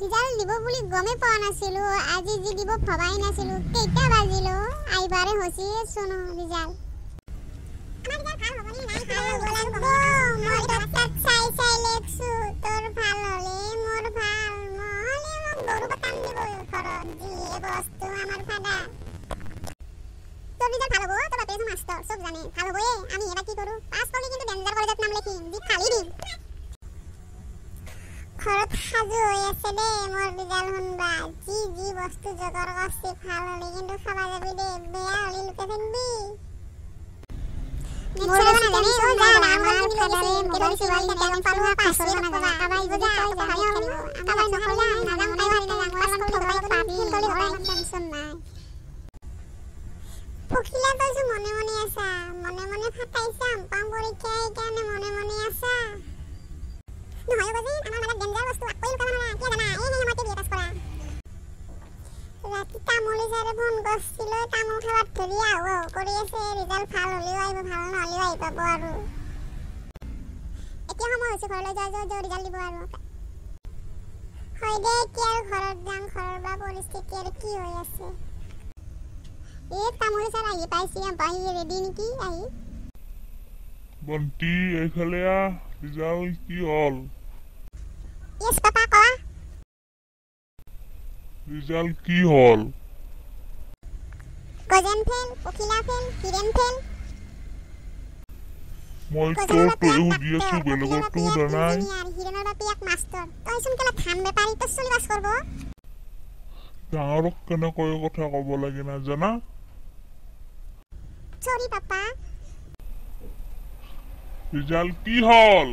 Result দিব বুলি গমেই পোৱা নাছিলো, আজি যি দিব ভবাই নাছিলো। কেইটা বাজিল আহিবাৰে হৈছে চোন ৰিজাল্ট। মই তোৰ তাত চাই চাই লেখছো, তোৰ ভাল হলে মোৰ ভাল, নহলে মোক গৰু বাটাম দিব ঘৰত, যিহে বস্তু আমাৰ ফাদা। তোৰ ৰিজাল্ট ভাল হ'ব, তোৰ বাপেৰে মাষ্টৰ, চব জানে, ভাল হ'বয়ে। আমি এবাৰ কি কৰো, পাছ কৰিলে কিন্তু ডেঞ্জাৰ কলেজত নাম লিখিম, যি ফালি দিম। ঘৰত সাজু হৈ আছে দেই মোৰ ৰিজাল্ট শুনবা। যি যি বস্তু যোগাৰ কৰছি, ভাল হ'লে কিন্তু খাবা যাবি দেই, বেয়া হ'লে লুকাই থাকবি। পখিলা তইচোন মনে মনে আছা, মনে মনে ফাটাইছা পাম পৰীক্ষা, সেইকাৰণে মনে মনে আছা। নহয় গজিন, আমাৰ মাজত ডেঞ্জাৰ বস্তু আকৌ লুকাব নোৱাৰা, কিয় জানা? এই সেই সময়তে বিয়ে পাছ কৰা। ৰাতি তামোলী ছাৰে ফোন কৰিছিল, তামোল খাবাত ধৰি আহো আহো কৰি আছে। ৰিজাল্ট ভাল হ'লেও আহিব, ভাল নহ'লেও আহি পাব। আৰু এতিয়া সময় হৈছে ঘৰলৈ যোৱা, যোৱা যোৱা, ৰিজাল্ট দিব আৰু। হয় দে, এতিয়া আৰু ঘৰত যাম, ঘৰৰ বা পৰিস্থিতি আৰু কি হৈ আছে। এই তামোলী ছাৰ আহি পাইছে, আহি ৰেডি নেকি আহি। বন্তি, এইফালে আহ, ৰিজাল্ট কি হ'ল? য়েছ পাপা, কোৱা। ৰিজাল্ট কি হ'ল? Gajen fail, Pakhila fail, Hiren fail. মই তোৰটোৱে সুধি আছো, বেলেগৰটো সোধা নাই। হিৰেনৰ বাপেক মাষ্টৰ, তইচোন কেলা ধান বেপাৰী, তোৰ চলি পাছ কৰিব? ডাঙৰক কেনেকৈ কথা ক'ব লাগে নাজানা? চৰি পাপা। ৰিজাল্ট কি হ'ল?